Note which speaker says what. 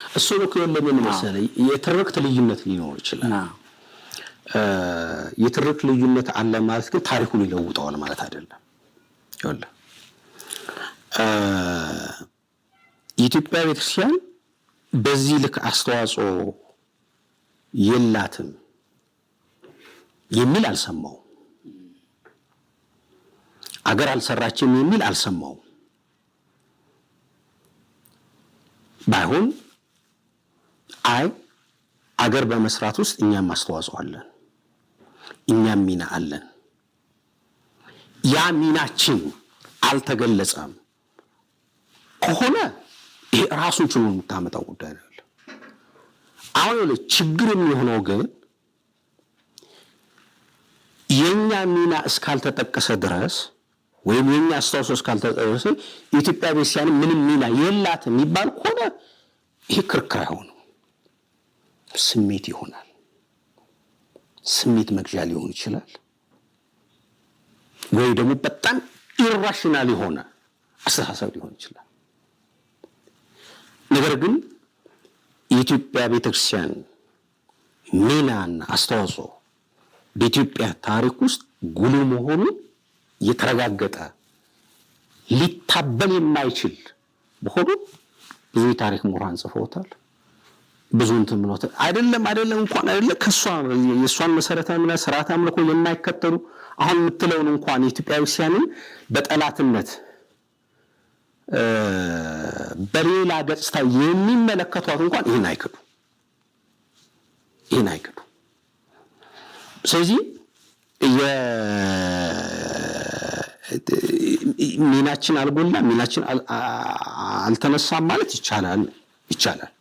Speaker 1: እሱ ነው ለምን መሰለህ፣ የትርክት ልዩነት ሊኖር ይችላል። የትርክት ልዩነት አለ ማለት ግን ታሪኩን ይለውጠዋል ማለት አይደለም። ይኸውልህ የኢትዮጵያ ቤተክርስቲያን በዚህ ልክ አስተዋጽኦ የላትም የሚል አልሰማውም። አገር አልሰራችም የሚል አልሰማውም። ባይሆን አይ አገር በመስራት ውስጥ እኛም አስተዋጽኦ አለን፣ እኛም ሚና አለን፣ ያ ሚናችን አልተገለጸም ከሆነ ይሄ ራሱን ችሎ የምታመጣው ጉዳይ ነው። አሁን ችግር የሚሆነው ግን የኛ ሚና እስካልተጠቀሰ ድረስ ወይም የኛ አስተዋጽኦ እስካልተጠቀሰ የኢትዮጵያ ቤተክርስቲያን ምንም ሚና የላትም የሚባል ከሆነ ይሄ ክርክር አይሆንም፣ ስሜት ይሆናል። ስሜት መግዣ ሊሆን ይችላል፣ ወይ ደግሞ በጣም irrational የሆነ አስተሳሰብ ሊሆን ይችላል። ነገር ግን የኢትዮጵያ ቤተክርስቲያን ሚናና አስተዋጽኦ በኢትዮጵያ ታሪክ ውስጥ ጉልህ መሆኑን የተረጋገጠ ሊታበል የማይችል መሆኑ ብዙ የታሪክ ምሁራን ጽፈውታል። ብዙ እንትን ብለውታል። አይደለም አይደለም እንኳን አይደለም ከሷ የእሷን መሰረተ እምነት ስርዓተ አምልኮ የማይከተሉ አሁን የምትለውን እንኳን የኢትዮጵያ ቤተክርስቲያንን በጠላትነት በሌላ ገጽታ የሚመለከቷት እንኳን ይህን አይክዱ ይህን አይክዱ። ስለዚህ ሚናችን አልጎላ ሚናችን አልተነሳም ማለት ይቻላል ይቻላል።